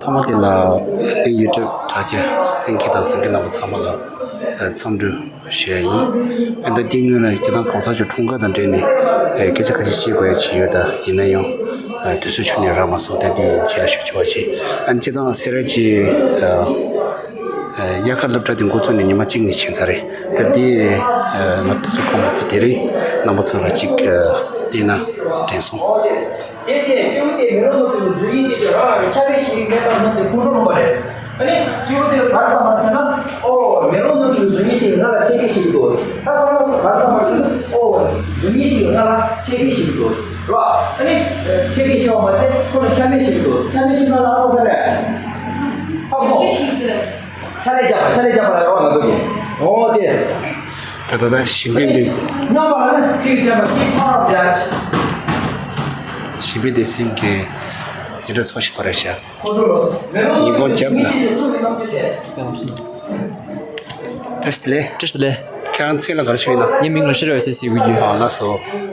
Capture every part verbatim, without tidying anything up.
ཐོག་མ་དེ་ལ་ངའི་ཡུ་ཊུབ་དྲ་རྒྱ་གསན་མཁན་དང་གསན་མཁན་རྣམ་པ་ཚང་མ་ལ་ཨ་འཚམས་འདྲི་ཞུ་ཡ་ཡིན། ཨ་ད་དེ་སྔོན་ལ་རྒྱལ་ཐང་གོང་ས་མཆོག་འཁྲུངས་སྐར་དང་འབྲེལ་ནས་ཨ་སྐད་ཆ་ཁ་ཤས་བཤད་དགོས་ཡ་ཅིག་ཡོད། ད་ཡིན་ན་ཡང་ཨ་དུས་ཚོད་ཁྱོན་ནས་རག་མ་སོང་། ད་དེ་རྗེས་ལ་ཞུ་ཆོག་པ་བྱེད། ཨ་སྤྱིར་བཏང་སེ་ར་བྱེས་ཨ་ཨ་དབྱར་ཁ་སློབ་གྲྭ་དེ་འགོ་བཙུགས་ནས་ཉི་མ་གཅིག་ནས་ཕྱིན་ཚར་རེད། ད་དེ་ཨ་ང་དུས་ཚོད་ཁོམ་མ་ཐུབ། དེ་རིང་རྣམ་པ་ཚོ་ལ་གཅིག་ཨ་བལྟས་ན་དྲན་སོང་། དེ་ལྟས་སྐྱེ་བོ་དེ་མེ་ལོང་དུ་འཛུལ་ཡིན་དེ་རང་རང་གི་ཆ་བའི་ཞིག་མེད་པར་སྣང་སྟེ་ཁོང་ཁྲོ་ལངས་པ་རེད། ཨ་ནི་སྐྱེ་བོ་དེ་ག་རེ་བསམ་པ་རེད་ཟེར་ན། ཨོ་མེ་ལོང་ནང་དུ་འཛུལ་ཡིན་དེ་ང་ལ་ཆ་བའི་ཞིག་འདུག་ད་ཁོ་རང་ཚོ་ག་རེ་བསམ་པ་རེད་ཟེར་ན། ཨོ་འཛུལ་ཡིན་དེ་ང་ལ་ཆ་བའི་ཞིག་འདུག་རེད་བ། ཨ་ནི་ཆ་བའི་ཞིག་བ་མ་ཟད་ཁོ་ལ་ཆ་མེད་ཞིག་འདུག་ཆ་མེད་ཞིག་ན་ལ་ཨོ་ཟེར་རེད། ཨ་ཁོ། ཆ་ལེ་རྒྱབ་པ་ཆ་ལེ་རྒྱབ་པ་ལ་རོགས་ང་ཚོ་གི། འོ་དེ། ད་ད་ད་ཞིང་པའི་འདི། སྙོམས་པ་ལ་ནི་ཀིག་རྒྱབ་པ་ཀིག་ཕར་རྒྱབ། ཞིང་པའི་སྡེ་ཚན་གྱི་འཛིན་གྲྭ་ཚོགས་བཞིན་པ་རེད་ཤག་ཉིན་གུང་རྒྱབ་ན། བཀྲ་ཤིས་བདེ་ལེགས། བཀྲ་ཤིས་བདེ་ལེགས། ཁྱེད་རང་མཚན་ལ་ག་རེ་ཞུ་ཡིན་ན། ངའི་མིང་ལ་ཤེས་རབ་ཟེར་ཟེར་གྱི་ཡོད། ཨ་ལགས་སོ།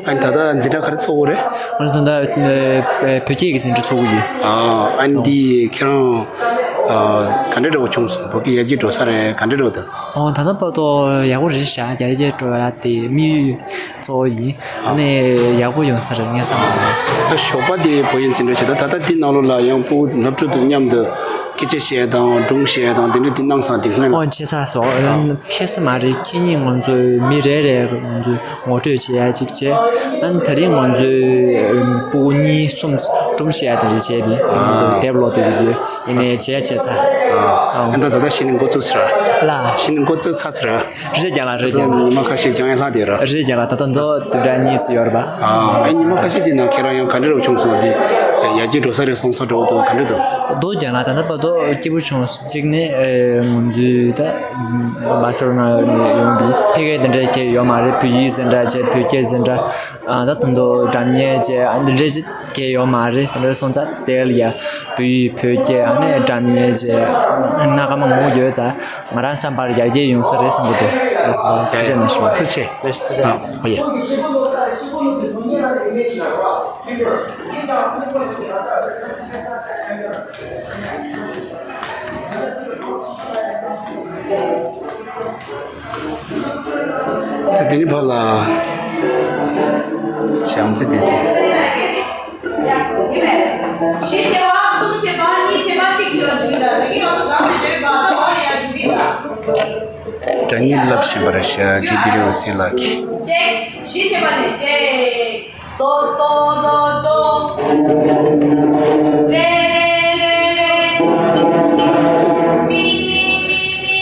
ཨ་ནི་ད་ལྟ་འཛིན་གྲྭ་ག་རེ་ཚོགས་ཀྱི་རེད། ང་ཚོ་ད་ལྟ་བོད་སྐད་ཀྱི་འཛིན་གྲྭ་ཚོགས་ཀྱི་ཡོད། ཨ་ཨ་ནི་འདི་ཁྱེད་རང་ག་འདྲ་འདྲ་བོ་བྱུང་སོང་། བོད་སྐད་ཡར་རྒྱས་འགྲོ་ས་རེད། ག་འདྲ་འདྲ་བོ་དང་། ཨོ་ད་ལྟ་བར་དུ་ཡག་པོ་རེད་ཤག་ཡར་རྒྱས་འགྲོ་ཡ་དེ་དམིགས་ཡུལ་གཙོ་བོ་ཡིན། ཨ་ནི་ཡག་པོ་ཡོང་ས་རེད་ངས་བསམ་པ་རེད། ད་ཞོགས་པ་དེ་བོད་ཡིག་འཛིན་གྲྭ་བྱས། ད་ད་ལྟ་འདི་ནང་ལོགས་ལ་ཡང་ཕྲུ་གུ་སློབ་ཕྲུག་དང་མཉམ་དུ་སྐད་ཆ་བཤད་དང་སྒྲུང་བཤད་དང་དེ་འདྲ་དེ་གནང་ས་དེ་སྔོན་ལ། ཨོ་བྱས་ཚར་སོང་། ཨ། ཁེལ་ས་མ་རེད། ཁེལ་ནས་ང་ཚོས་མི་རེ་རེ་ང་ཚོས་ངོ་སྤྲོད་བྱེད་ཡ་གཅིག་བྱས། ཨ་ནི་ད་རིང་ང་ཚོས་ཕྲུ་གུ་གཉིས་གསུམ་སྒྲུང་བཤད་ཡ་དེ་འདྲ་བྱས་པས། ང་ཚོས་དེབ་ཀློག་དེ་འདྲ་ཡིན་ནས་བྱས་བྱས་ཚར། ཨ་ད་ད་ལྟ་གཞི་ནས་འགོ་བཙུགས་ཚར། ལ། གཞི་ནས་འགོ་བཙུགས་ཚར་ཚར། རེད་རྒན་ལགས། རེད་རྒན་ལགས། ཉི་མ་ཁ་ཤས་སྦྱང་ཡ་ལྷག་བསྡད་ར། རེད་རྒན་ལགས། ད་ལྟ་མདོ་བདུན་ཕྲག་གཉིས་ཙམ་ཡོད་རེད་པ། ཨ་ཨེ་ཉི་མ་ཁ་ཤས་དེ་ནང་ཁྱེད་རང་ཡང་ག་འདྲ་རུ་བྱུང་སོང་། དེ་ཡར་རྒྱས་འགྲོ་ས་རེད་སོང་ས་འགྲོ་འདུག་ག་འདྲ་འདུག་མདོ་རྒན་ལགས། ད་ལྟ་བར་དུ་སྐྱིད་པོ་བྱུང་སོང་། གཅིག་ནས་ཨེ་ང་ཚོའི་ད་བྷ་སེ་ལོ་ན་ནས་ཡོང་པའི་ཕ་གིའི་དེ་འདྲ་གས་ཡོད་མ་རེད། བོད་ཡིག་འཛིན་གྲྭ་བྱས། བོད་སྐད་འཛིན་གྲྭ། ཨ་ད་ད་དུང་སྒྲ་སྙན་བྱས། ཨ་འདི་འདྲ་གས་ཡོད་མ་རེད། དེ་འདྲ་སོང་ཙང་དེ་ལ་ཡ་བོད་ཡིག་བོད་སྐད་ཨ་ནི་སྒྲ་སྙན་བྱས་སྣ་ཁ་མང་པོ་ཡོད་ཙང་། ང་རང་བསམ་པར་ཡར་རྒྱས་ཡོང་ས་རེད་བསམ་གྱི་འདུག་ལགས་སོ། ཐུགས་རྗེ་ཆེ། ཐུགས་རྗེ་ཆེ། ལགས་སོ། ཐུགས་རྗེ་ཆེ། ཨ་ཨོ་ཡེ། ད་དེ་ནི་ཕར་ལ་བྱམས་བརྩེ་བདེ་ཆེན། བཞི་བྱས་པ། གསུམ་བྱས་པ། གཉིས་བྱས་པ། གཅིག་བྱས་པ་འགྲིག་གི་འདུག་ཟེར་གྱི་ཡོད་འདུག་གང་དུ་འགྲོ་ཡི་བར་དུ་བ་ཡང་འགྲིག་གི་འདུག་སྒྲ་སྙན་བསླབ་བཞིན་པར་ཞབས་ཀྱི་འདི་རུ་སྲས་ལགས་ཀྱིས། གཅིག་བཞི་བྱས་པ་ནས་གཅིག་ཏོ་ཏོ་ཏོ་ཏོ། རེ་རེ་རེ་རེ། མི་མི་མི་མི།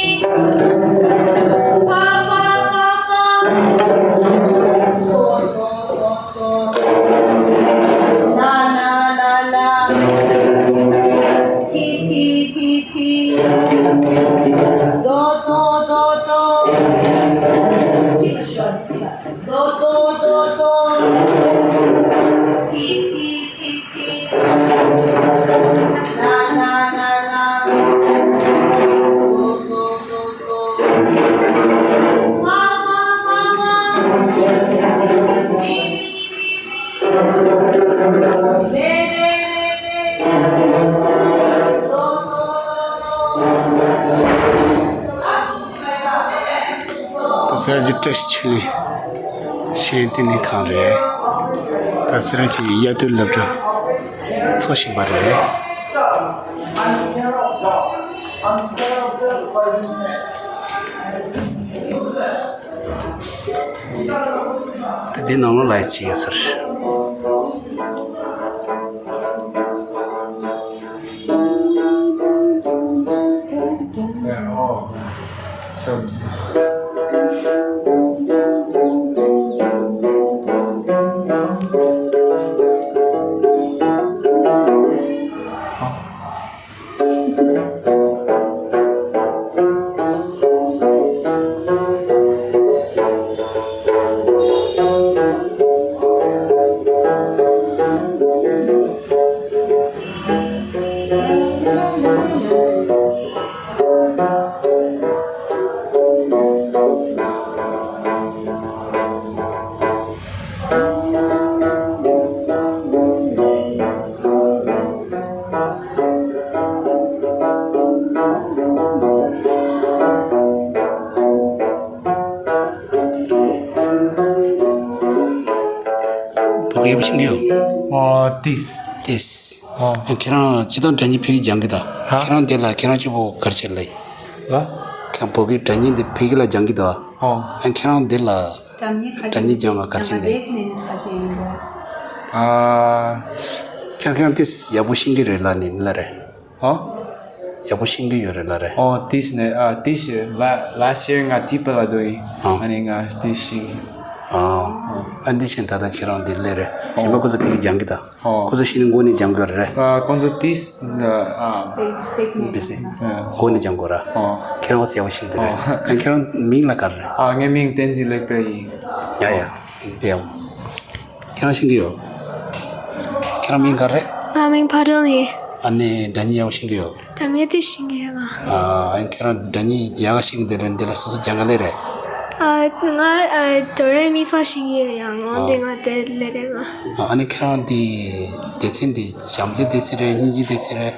ཧྥ་ཧྥ་ཧྥ་ཧྥ། སོ་སོ་སོ་སོ། ལ་ལ་ལ་ལ། ཐི་ཐི་ཐི་ཐི། ཏོ་ཏོ་ཏོ་ཏོ། གཅིག་ལ་ཞོག་གཅིག་ལ། ཏོ་ཏོ་ཏོ་ཏོ། ཐི་ཐི་ཐི་ཐི། ལ་ལ་ལ་ལ། སོ་སོ་སོ་སོ། ཧ་ཧ་ཧ་ཧ། མི་མི་མི་མི། རེ་རེ་རེ་རེ། ཏོ་ཏོ་ཏོ་ཏོ། ད་གསར་འགྱུར་བཀྲ་ཤིས་ཆོས་གླིང་ཤེས་ཡོན་བསྟི་གནས་ཁང་རེད། ད་སེ་ར་བྱེས་དབྱར་དུས་སློབ་གྲྭ་ཚོགས་བཞིན་པ་རེད། ད་འདི་ནང་ལོགས་ལ་ཡ་ཅིག་ཡོད་ས་རེད། ཡོད། ཨོ། ཏིས། ཏིས། ཨོ། ཁྱེད་རང་སྤྱིར་བཏང་སྒྲ་སྙན་ཕ་གིར་སྦྱང་གི་ད། ཧ། ཁྱེད་རང་དེ་ལ་ཁྱེད་རང་གཅིག་པོ་ག་རེ་བྱེད་ལེ། ལ། ཁྱེད་རང་བོད་སྐད་སྒྲ་སྙན་དེ་ཕ་གི་ལ་སྦྱང་གི་ད། ཨོ། ཨ་ཁྱེད་རང་དེ་ལ་སྒྲ་སྙན་སྦྱང་བ་ག་རེ་བྱེད་ལེ། ཨ། ཁྱེད་རང་ཁྱེད་རང་ཏིས་ཡག་པོ་ཤེས་ཀྱི་རེད་ལ་ནི་ལ་རེད། ཨོ། ཡག་པོ་ཤེས་ཀྱི་ཡོད་རེད་ལ་རེད། ཨོ། ཏིས་ནས། ཨ། ཏིས་ལ་last year ང་ཏི་པ་ལ་འགྲོ་ཡིན། ཨོ། ཨ་ནི་ང་ཏིས་ཤེས། ཨོ། ཨ་འདི་བཞིན་ད་ལྟ་ཁྱེད་རང་འདི་སླེབས་རེད། ཨོ། གཞན་པ་ཁོ་ཚོ་ཕ་གི་སྦྱང་གི་ད། ཨོ། ཁོ་ཚོ་ཤེས་ནི་མགོ་ནས་སྦྱང་དགོས་རེད། ཨ། ཁོ་ཚོ་ཏིས། ཨ། བི་སི། ཨ། མགོ་ནས་སྦྱང་དགོས་ར། ཨོ། ཁྱེད་རང་ཚོ་ཡག་པོ་ཤེས་ཀྱི་རེད། ཨོ། ཨ་ཁྱེད་རང་མིང་ལ་ག་རེ་རེད། ཨ། ངའི་མིང་བསྟན་འཛིན་ལེགས་དཔལ་ཡིན། ཡ་ཡ། དེ་ཡང་། ཁྱེད་རང་ཤེས་ཀྱི་ཡོད། ཁྱེད་རང་མིང་ག་རེ། ང་མིང་ཕ་དོན་ཡིན། ཨ་ནི་སྒྲ་སྙན་ཡག་པོ་ཤེས་ཀྱི་ཡོད། སྒྲ་སྙན་དེ་ཤེས་ཀྱི་ཡོད་ང་། ཨ། ཁྱེད་རང་སྒྲ་སྙན་ཡག་ག་ཤེས་ཀྱི་འདི་རེད། འདི་ལ་སོ་སོ་སྦྱང་ག་ལེ་རེད། ཨ། ང་ཨ་དོ་རེ་མི་ཧྥ་ཤེས་ཀྱི་ཡོད་ཡང་ཨ། འོན་ཏེ་ང་དེ་ལེ་རེད་ང་། ཨ། ཨ་ནི་ཁྱེད་རང་འདི་སྡེ་ཚན་འདི་བྱམས་བརྩེའི་སྡེ་ཚན་རེད། སྙིང་རྗེའི་སྡེ་ཚན་རེད།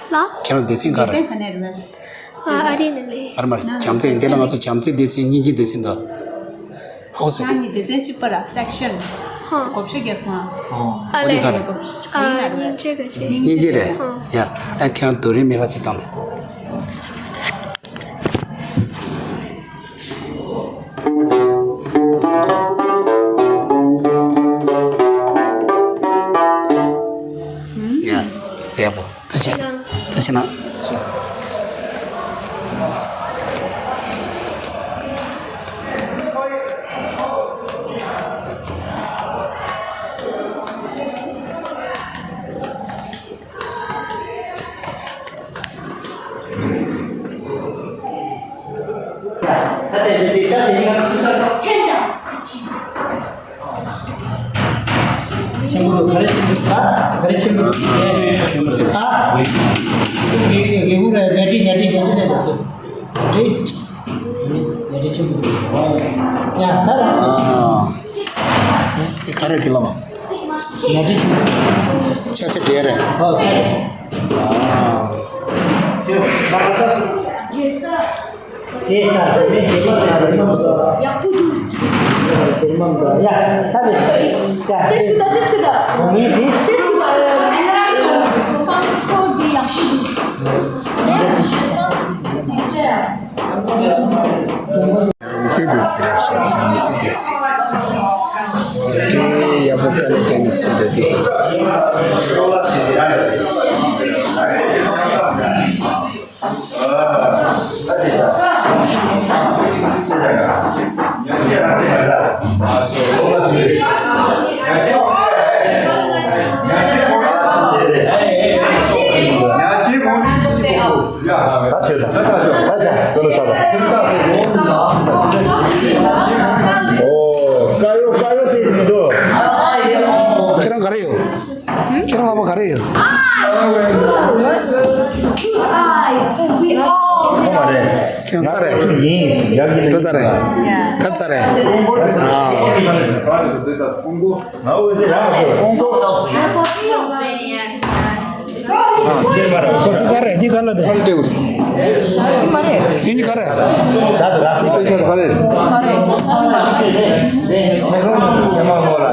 ལ། ཁྱེད་རང་སྡེ་ཚན་ག་རེད། ཨ། ཨ་རི་ནས་ལེ། ཨ་རེ་མ་རེད། བྱམས་བརྩེ་འདི་ལ་ང་ཚོ་བྱམས་བརྩེའི་སྡེ་ཚན་སྙིང་རྗེའི་སྡེ་ཚན་དང་། ཧོ་སེ། ང་གཉིས་སྡེ་ཚན་གཅིག་པ་ར་སེག་ཤན། ཧོ། བགོ་བཤའ་རྒྱག་སོང་ཨ། ཨོ། ཨ་ལེ། ཨ་ནི་ག་རེ། ཨ། སྙིང་རྗེ་ག་ཅེ། སྙིང་རྗེ་རེད། ཧོ། ཡ། ཨ་ཁྱེད་རང་དོ་རེ་མི་ཧྥ་ཅིག་བཏང་དང་། ཡ། ཡག་པོ། ཐུགས་རྗེ་ཆེ། ཐུགས་རྗེ་གནང་། ཆེན་པོ་འདུག་ག་རེ་ཆེན་པོ་འདུག་ད་ག་རེ་ཆེན་པོ་འདུག་ཆེན་པོ་ཆེན་པོ། ཨ། ངེ་ངེ་ངུ་རེད། ཉལ་ཁྲི་ཉལ་ཁྲི་ཉལ་ཁྲི་ལས་ལ་སོ། རེད། ཉལ་ཁྲི་ཆེན་པོ་འདུག་ཡ་ད་ར། ཨ། ཨེ་ག་རེ་གི་ལ་བ། ཉལ་ཁྲི་ཆེན་པོ། ཆ་ཆ་འདྲེ་རེད། ཨོ་ཆ་ཆ། ཨ། རེད་ས། རེད་ས། རེད་མ་རེད་མ་རེད། ཡག་པོ་འདུག་རེད་མ་རེད། ཡ་ད་རེད། ཡ་ཏེས་ཀི་ད་ཏེས་ཀི་ད། ཨོ་མི་དེ། ཏེས་ཀི་ད། ཁོ་འདི་ཡག་ཤོས་འདུག་མི་ཤེས་འདུག་ཟེར་ར་ཤག་མི་ཤེས་འདུག་ཟེར། དེ་འདྲའི་ཡག་པོ་དཀའ་ལས་བརྒྱབ་ནས་བཟོས་འདུག་སྟེ། ཁྱེད་རང་ག་རེ་ཡོད། ཁྱེད་རང་ལག་པ་ག་རེ་ཡོད། ཁྱེད་རང་ཚ་རེད། ཁྱེད་རང་ཚ་རེད། ཨ། འདི་ག་རེ། འདི་ག་ལ་འདི། འདི་ག་རེ། འདི་ག་རེ། ཚེ་རོང་ཚེ་མ་མོ་ལ།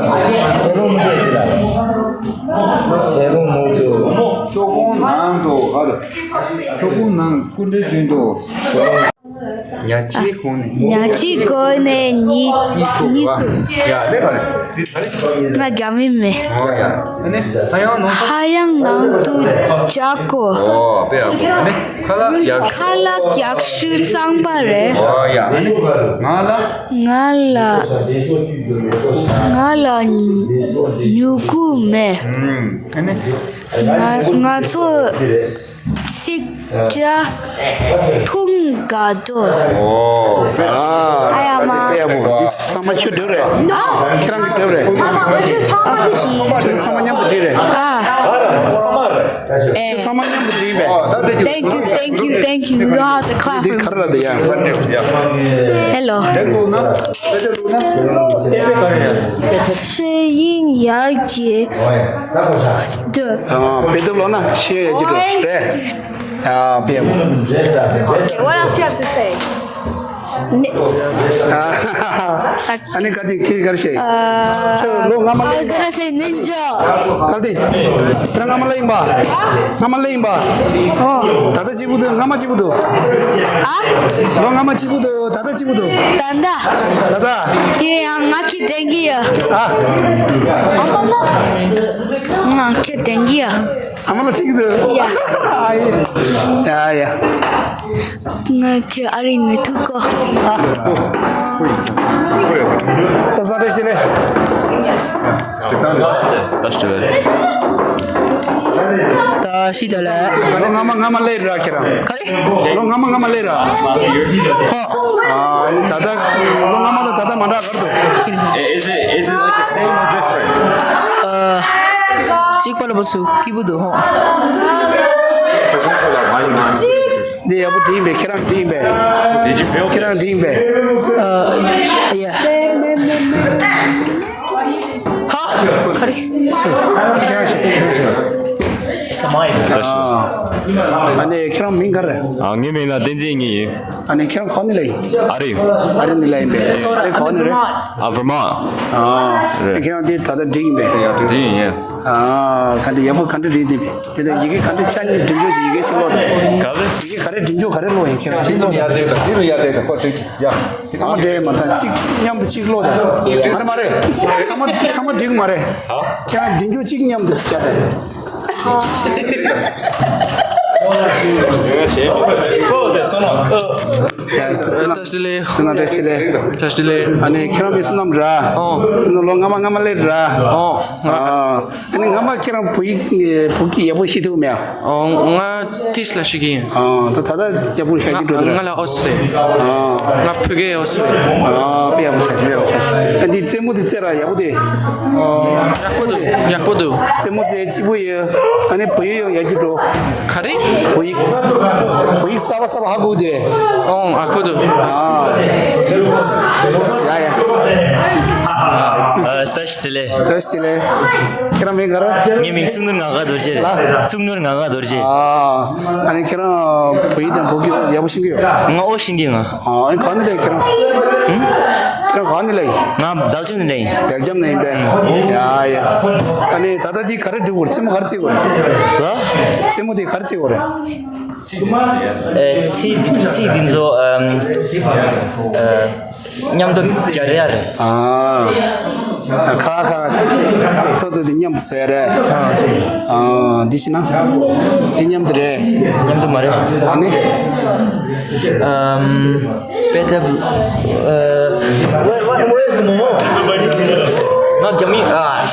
ཚེ་རོང་མི་འདུག་ཚེ་རོང་མོ་འདུག་ཤོག་གུ་ནང་དུ་ཨ་རེ། ཤོག་གུ་ནང་སྐུ་འདྲ་བདུན་དུ། ཉ་ཆེ་ཁོང་ནི། ཉ་ཆེ་གོ་མེ་ཉི་ཉི་ཁུ། ཡ་ལེ་ག་རེ། ང་རྒྱ་མི་མེད། ཨོ་ཡ། ཨ་ནི་ཧ་ཡང་ནང་དུ། ཧ་ཡང་ནང་དུ་ཇག་གོ། ཨོ་དཔེ་ཡག་པོ། ཨ་ནི་ཁ་ལག་ཡག་ཁ་ལག་ཡག་ཤོས་གཙང་པ་རེད། ཨོ་ཡ། ཨ་ནི་ང་ལ། ང་ལ་ང་ལ་མྱུ་གུ་མེད། ཨ་ནི་ང་ང་ཚོ་ཅིག་ཅ་འཐུང་དགའ་འདུག་ཨོ། ཨ་ཡ་མ། ཚང་མ་ཆུ་འདྲ་རེད། ཁྱེད་རང་གི་འདྲ་རེད། ཚང་མ་ཆུ་ཚང་མ་དེ་ཆུ་ཚང་མ་མཉམ་དུ་འདྲ་རེད། ཨ། ཆུ་ཚང་མ་མཉམ་དུ་འདྲ་ཡིན་པས། Thank you, thank you, thank you. You don't have to clap for me. འདི་ག་རེ་ལ་འདི་ཡ། Hello. ཤེས་ཡིན་ཡག་གི་འདུག་ཨ། དཔེ་དེབ་ཀློག་ན་ཤེས་ཡག་གི་འདུག་རེད། ཨ། དཔེ་མོ། Okay, what else you have to say? ཨ་ནི་ག་དེ་ཁྱེད་ག་རེ་བཤད། ཁྱོད་ལོ་སྔ་མ་ལ་ཡིན་པ། ག་དེ། ཁྱེད་རང་སྔ་མ་ལ་ཡིན་པ། སྔ་མ་ལ་ཡིན་པ། ད་ལྟ་གཅིག་པུ་འདུག་སྔ་མ་གཅིག་པུ་འདུག་ལོ་སྔ་མ་གཅིག་པུ་འདུག་ད་ལྟ་གཅིག་པུ་འདུག་ད་ལྟ། ད་ལྟ། ཡིན་ཡང་ང་ཁྱེད་དྲན་གྱི་ཡོད། ཨ། ང་ཁྱེད་དྲན་གྱི་ཡོད། ཨ་མ་ལ་གཅིག་འདུག་ཡ། ཡ་ཡ། ང་ཁྱེད་ཨ་རིང་མི་ཐུག་གོ། ཨ། ད་ས་ཏེ་ཤི་ལེ། ད་ཤི་ཏེ་ལེ། ད་ཤི་ཏེ་ལེ། ལོ་སྔ་མ་སྔ་མ་སླེབས་ར་ཁྱེད་རང་། ག་རེ། ལོ་སྔ་མ་སྔ་མ་སླེབས་ར། ཧོ། ཨ་ནི་ད་ལྟ་ལོ་སྔ་མ་དང་ད་ལྟ་མ་འདྲ་གར་འདུག Is it, is it like the same or different? ཨ། གཅིག་པ་ལ་བུ་སུ་སྐྱིད་པོ་འདུག་ཧོ། འདི་ཡག་པོ་འགྲིག་ཡིན་པས། ཁྱེད་རང་འགྲིག་ཡིན་པས། Did you feel ཁྱེད་རང་འགྲིག་ཡིན་པས། ཨ། ཡ། ཧ། ག་རེ། སུ། ཁྱེད་རང་ཤོད། ཁྱེད་རང་ཤོད། ཨ། ཨ་ནི་ཁྱེད་རང་མིང་ག་རེ། ཨ། ངའི་མིང་ལ་བསྟན་འཛིན་ངེས་ཡིན། ཨ་ནི་ཁྱེད་རང་ག་པར་ནས་ལ་ཡིན། ཨ་རི། ཨ་རི་ནས་ལ་ཡིན་པས། ཨ་རི་ག་པར་ནས་རེད། ཨ། Vermont། ཨ། རེད། ཁྱེད་རང་འདི་ད་ལྟ་འགྲིག་ཡིན་པས། འགྲིག་ཡིན། ཨ། ག་འདྲ་ཡག་པོ་ག་འདྲ་རེད་དེ། དེ་ནས་ཡི་གེ་ག་འདྲ་ཆ་གཉིས་འབྲི་རྒྱུ་ཞིག་ཡི་གེ་ཅིག་ཀློག་དང་། ག་རེ། ཡི་གེ་ག་རེ་འབྲི་རྒྱུ་ག་རེ་ཀློག་ཡིན་ཁྱེད་རང་ཅིག་ཀློག་དང་། འདི་ལ་ཡ་དེ་དང་ཁོ་འགྲིག་ཡ། ཚང་མ་འདྲ་མ་དང་གཅིག་མཉམ་དུ་གཅིག་ཀློག་དང་། མ་རེད་མ་རེད། ཚང་མ་ཚང་མ་འགྲིག་མ་རེད། ཁྱེད་རང་འབྲི་རྒྱུ་གཅིག་མཉམ་དུ་བྱ་དང་། བཀྲ་ཤིས་བདེ་ལེགས། བཀྲ་ཤིས་བདེ་ལེགས། བཀྲ་ཤིས་བདེ་ལེགས། ཨ་ནི་ཁྱེད་རང་མི་བསོད་ནམས་ར། ཨོ། བསོད་ནམས་ལོ་སྔ་མ་སྔ་མ་སླེབས་ར། ཨོ། ཨ་ནི་སྔ་མ་ཁྱེད་རང་བོད་ཡིག་བོད་སྐད་ཡག་པོ་ཤེས་ཐུབ་མེད་ཨ། ཨོ། ང་ཏིས་ལ་ཤེས་ཀྱི་ཡིན། ཨ། ད་ད་ལྟ་ཡག་པོ་ཞེ་ཅིག་འགྲོ་དུས་ར། ང་ལ་ཨོ་སི་རེད། ཨ། ང་བོད་སྐད་ཨོ་སི་རེད། ཨ། དཔེ་ཡག་པོ་ཆགས་ཤག་དཔེ་ཡག་པོ་ཆགས་ཤག་ཨ་འདི་རྩེད་མོ་འདི་རྩེ་ར་ཡག་པོ་དེ། ཨོ། ཡག་པོ་འདུག་ཡག་པོ་འདུག་རྩེད་མོ་རྩེ་སྐྱིད་པོ་ཡོད། ཨ་ནི་བོད་ཡིག་ཡང་ཡག་ཅིག་འགྲོ། ག་རེ། བོད་ཡིག་བོད་ཡིག་གསར་པ་གསར་པ་ཧ་གོ་དེ། ཨོ། ཨ་ཁོ་འདུག་ཨ། ཡ་ཡ། ཨ། བཀྲ་ཤིས་བདེ་ལེགས། བཀྲ་ཤིས་བདེ་ལེགས། ཁྱེད་རང་མིང་ག་རེ། ངའི་མིང་ཚུགས་ནོར་ངག་དབང་རྡོ་རྗེ་རེད། ལ། ཚུགས་ནོར་ངག་དབང་རྡོ་རྗེ། ཨ། ཨ་ནི་ཁྱེད་རང་བོད་ཡིག་དང་བོད་སྐད་ཡག་པོ་ཤེས་ཀྱི་ཡོད། ང་ཨོ་ཤེས་ཀྱི་ང་། ཨ། ཨ་ནི་ག་ནས་ལས་ཁྱེད་རང་། ཧུམ། ཁྱེད་རང་ག་ནས་ལས་ཡིན། ང་སྦེལ་ཇམ་ནས་ལས་ཡིན། སྦེལ་ཇམ་ནས་ཡིན་པས། ཡ་ཡ། ཨ་ནི་ད་ལྟ་འདི་ག་རེ་འབྲི་དགོས་རེད། རྩེད་མོ་ག་རེ་རྩེ་དགོས་རེད། ལ། རྩེད་མོ་འདི་ག་རེ་རྩེ་དགོས་རེད། ཨེ། ཚིག་ཚིག་འདི་ཚོ་ཨམ། ཨ། མཉམ་དུ་སྦྱར་ཡ་རེད། ཨ། ཁ་ཁ། ཐོ་ཐོ་དེ་མཉམ་དུ་བཟོ་ཡ་རེད། ཨ། ཨ། འདི་ཤི་ན། འདི་མཉམ་དུ་རེད། མཉམ་དུ་མ་རེད། ཨ་ནི། ཨམ། པེ་ཏ། ཨ། ང་རྒྱ་མི། ཨ།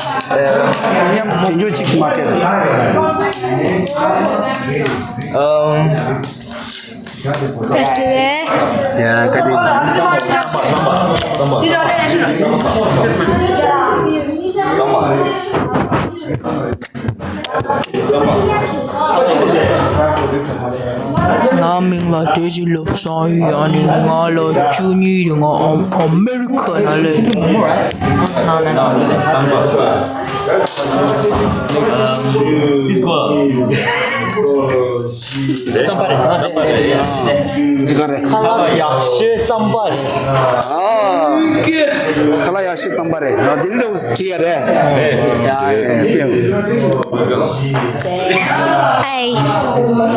མཉམ་དུ་དེ་འཇོག་ཅིག་མ་སྤྲད། ཨམ། བཀྲ་ཤིས་བདེ་ལེགས། ཡ། བཀྲ་ཤིས་བདེ་ལེགས། ང་མིང་ལ་བཀྲ་ཤིས་ལོ་བཟང་ཡོད། ཨ་ནི་ང་ལོ་བཅུ་གཉིས་རེད། ང་ཨ་ཨ་མེ་རི་ཁ་ནང་ལས། Please go up. རྩམ་པ་རེད། འདི་ག་རེད། ཁ་ལག་ཡག་ཤོས་རྩམ་པ་རེད། ཨ། ཁ་ལག་ཡག་ཤོས་རྩམ་པ་རེད། ཨ། འདི་འདྲ་བོ་བྲིས་ཡ་རེད། རེད། ཡ་ཡ་ཡ། ཧའི།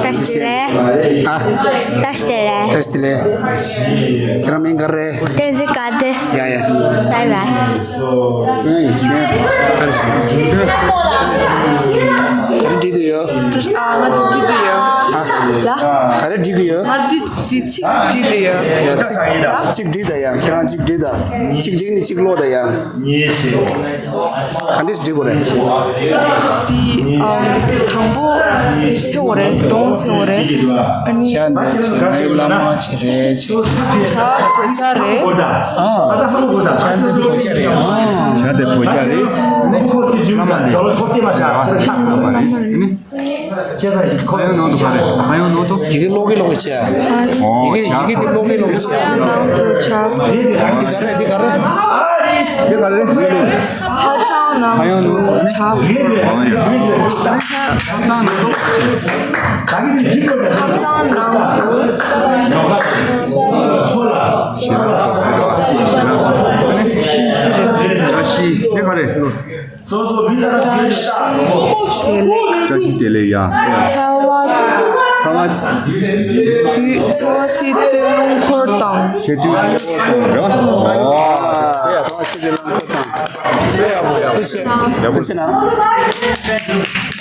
བཀྲ་ཤིས་བདེ་ལེགས། ཨ། བཀྲ་ཤིས་བདེ་ལེགས། བཀྲ་ཤིས་བདེ་ལེགས། ཁྱེད་རང་མིང་ག་རེ་རེད། བསྟན་འཛིན་དགའ་ལྡན། ཡ་ཡ། བའི་བའི། ག་རེ་བྲིས་འདུག་ཡོད། ཨ། ང་འདི་བྲིས་འདུག་ཡོད། ཨ། ལ། ག་རེ་བྲིས་ཀྱི་ཡོད། ང་འདི་འདི་ཚིག་བྲིས་འདུག་ཡོད། ཡ། ཚིག་ཚིག་བྲིས་དང་། ཡ། ཁྱེད་རང་གཅིག་བྲིས་དང་། གཅིག་བྲིས་ནས་གཅིག་ཀློག་དང་། ཡ། ག་འདྲས་བྲིས་དགོས་རེད། འདི། ཨ། དང་པོ་འདི་འཚོལ་དགོས་རེད། གདོང་འཚོལ་དགོས་རེད། ཨ་ནི། ཤ་འདི་ཚོ་ངའི་བླ་མ་ཆེ་རེད། ཆ་བོད་ཆ་རེད། ཨ། ཆ་འདི་བོད་ཆ་རེད། ཨ། ཆ་འདི་བོད་ཆ་རེད། བླ་མ་རེད། བླ་མ་རེད། ཁ་ཡོང་ནང་དུ་ག་རེ། ཁ་ཡོང་ནང་དུ། ཡི་གེ་ཀློག་གི་ཀློག་གི་བྱས། ཨོ། ཡི་གེ་ཡི་གེ་དེ་ཀློག་གི་ཀློག་གི་བྱས། ཁ་ཡོང་ནང་དུ་ཆ། འདི་ག་རེ། འདི་ག་རེ། འདི་ག་རེ། ཡི་གེ་ཀློག། ཁ་བྱང་ནང་དུ་ཆ། ཁ་བྱང་ནང་དུ། ཁ་བྱང་ནང་དུ། བདེ་ལེགས། བཀྲ་ཤིས་བདེ་ལེགས་ཡ། ཚ་བ། ཚ་བ། དུས་ཚ་བ་ཚེ་སྟོད་རླངས་འཁོར་དང་། ཚེ་སྟོད་རླངས་འཁོར་དང་ར། ཨོ། ཚ་བ་ཚེ་སྟོད་རླངས་འཁོར་དང་། ཐུགས་རྗེ་ཆེ། ཐུགས་རྗེ་གནང་།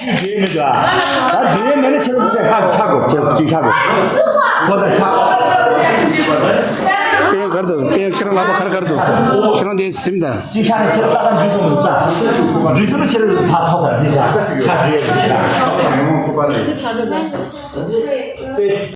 འདྲེ་མི་འདུག་ཨ། ད་འདྲེ་མེད་ན་ཁྱེད་རང་ཚོས་ཧ་གོ་ཧ་གོ་ཁྱེད་ཅིག་ཧ་གོ། ཁོ་ཚ་ཧ། དཔེ་གར་འདུག་དཔེ་ཁྱེད་རང་ལག་པ་གར་གར་འདུག་ཁྱེད་རང་དེ་སིམ་ད། ཅིག་ཆ་ནས་ཁྱེད་ལྟ་ག་འགྲུལ་སོང་ཟིག་ད། འགྲུལ་སོང་ཁྱེད་ཕ་ཐོག་ས་འདི་ཆ་ཆ་འགྲུལ་ཡ་འདི་ཆ།